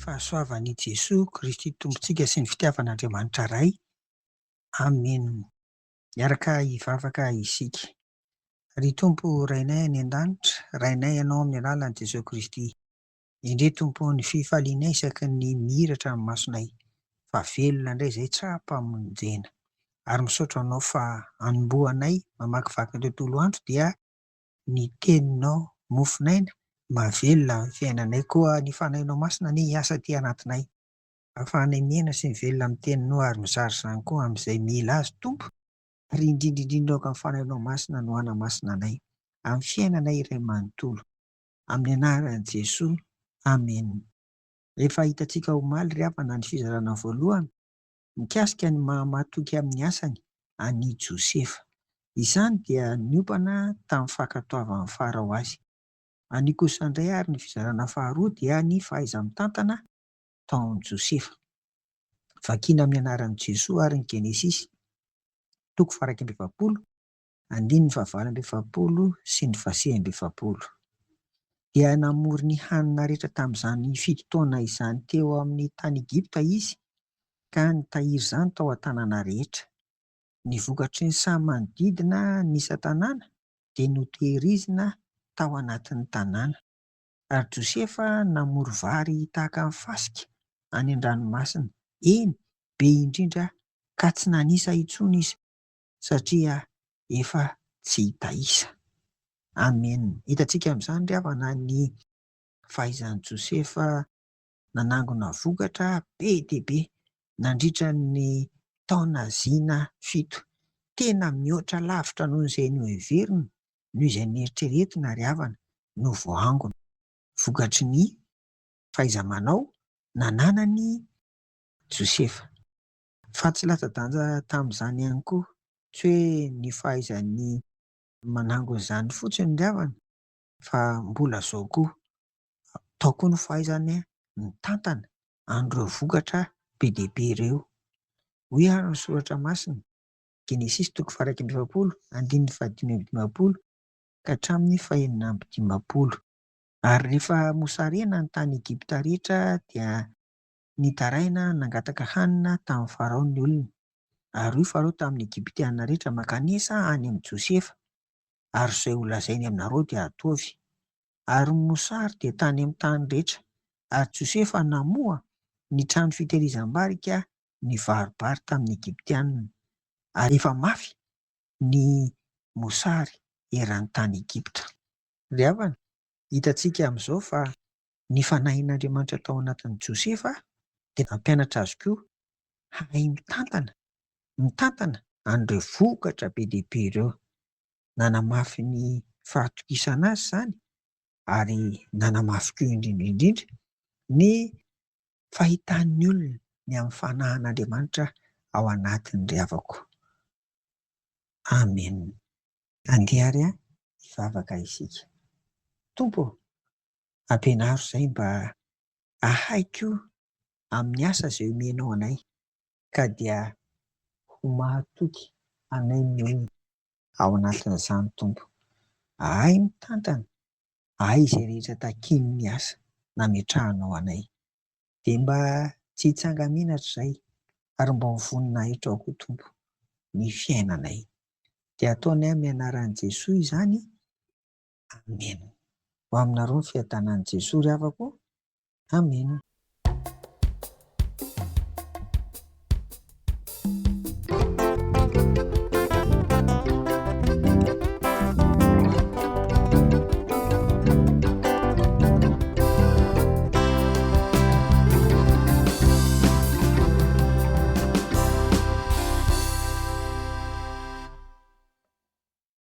fahasoavan'i Jesoa Kristy Tompontsika sy ny fitiavan'Andriamanitra Ray. Amen. Miaraka hivavaka isika. Ry Tompo Rainay any an-danitra, Rainay Ianao amin'ny alalan'i Jesoa Kristy. Endrey Tompo ô ny fifalianay isaky ny mihiratra ny masonay fa velona indray izay tra-pamonjena. Ary misaotra Anao fa anombohanay mamakivaky ny tontolo andro dia ny Teninao mofon'aina mahavelona ny fiainanay koa ny Fanahinao Masina anie hiasa aty anatinay ahafahanay miaina sy mivelona amin'ny Teninao ary mizara izany koa amin'izay mila azy Tompo ary indrindra indrindra aoka ny Fanahinao Masina no hanamasina anay amin'ny fiainanay iray manontolo. Amin'ny anaran'i Jesoa. Amen. Efa hitantsika omaly ry havana ny fizarana voalohany mikasika ny maha mahatoky amin'ny asany an'i Josefa. Izany dia niompana tamin'ny fankatoavan'i Farao azy. Anio kosa indray ary ny fizarana faharoa dia ny fahaiza-mitantana tao amin'i Josefa. Vakiana amin'ny anaran'i Jesoa ary ny Genesisy toko faha-41 andininy fahavalo amby efapolo sy ny fahasivy amby efapolo. Dia namory ny hanina rehetra tamin'izany fito taona izany teo amin'ny tany Egypta izy ka nitahiry izany tao an-tanàna rehetra. Ny vokatry ny saha manodidina ny isan-tanàna dia notehirizina tao anatin'ny tanàna. Ary Josefa namory vary tahaka ny fasika any an-dranomasina, eny, be indrindra ka tsy nanisa intsony izy. satria efa tsy hita isa. Amen. Hitantsika amin'izany ry havana ny fahaizan'i Josefa nanangona vokatra be dia be nandritra ny taona zina fito. Tena mihoatra lavitra noho izay noheverina, noho izay neritreretina ry havana no voaangona vokatry ny fahaiza-manao nananan'i Josefa. Fa tsy latsa-danja tamin'izany ihany koa, tsy hoe ny fahaizany manangona izany fotsiny ry havana fa mbola izao koa, tao koa ny fahaizany mitantana an'ireo vokatra be dia be ireo. Hoy ary ny soratra masina, Genesisy toko faha-41, andininy fahadimy amby dimampolo ka hatramin'ny fahenina amby dimampolo. Ary rehefa mosarena ny tany Egypta rehetra dia Nitaraina nangataka hanina tamin'i Farao ny olona. Ary hoy Farao tamin'ny Egyptiana rehetra, Mankanesa any amin'i Josefa, ary izay holazainy aminareo dia ataovy. Ary ny mosary dia tany amin'ny tany rehetra. Ary Josefa namoha ny trano fitehirizam-barika nivaro-bary tamin'ny Egyptiana. Ary efa mafy ny mosary eran'ny tany Egypta. Ry havana, hitantsika amin'izao fa Ny fanahin'Andriamanitra tao anatin'i Josefa dia nampianatra azy koa hahay mitantana, mitantana an'ireo vokatra be dia be ireo. Nanamafy ny fahatokisana azy izany ary nanamafy koa indrindra indrindra ny fahitan'ny olona ny amin'ny fanahin'Andriamanitra ao anatiny ry havako. Amen. Andeha ary hivavaka isika. Tompo ô, Ampianaro izay mba hahay koa amin'ny asa izay omenao anay ka dia ho mahatoky anay ny olona ao anatin'izany Tompo. Hahay mitantana, hahay izay rehetra takian'ny asa nametrahanao anay. Dia mba tsy hitsanga-menatra izay ary mba ho voninahitrao koa Tompo ny fiainanay. Dia ataonay amin'ny anaran'i Jesoa izany. Amen. Ho aminareo ny fiadanan'i Jesoa ry havako. Amen.